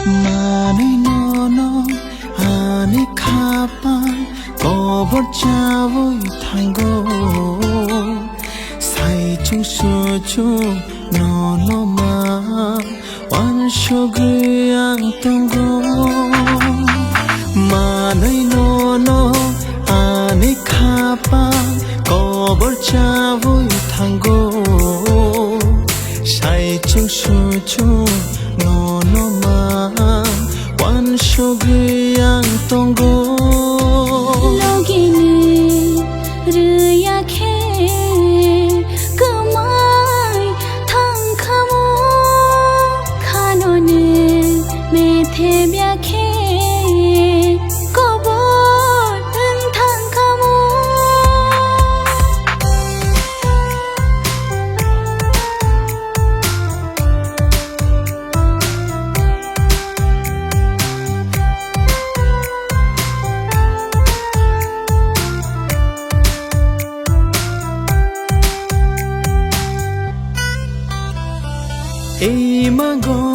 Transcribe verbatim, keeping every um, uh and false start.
Manwi nono ani khapang kobor chawi thango. Sai chwng suchung nono ma wansugwi ang tongo. Manwi nono ani khapang kobor chawi thango. Sai chwng suchung nono ma wansugwi ang tongo. Logini rwya khe kwmai thangkhamo, khanoni methebya khe kobor wng thangkhamo. Ei mago.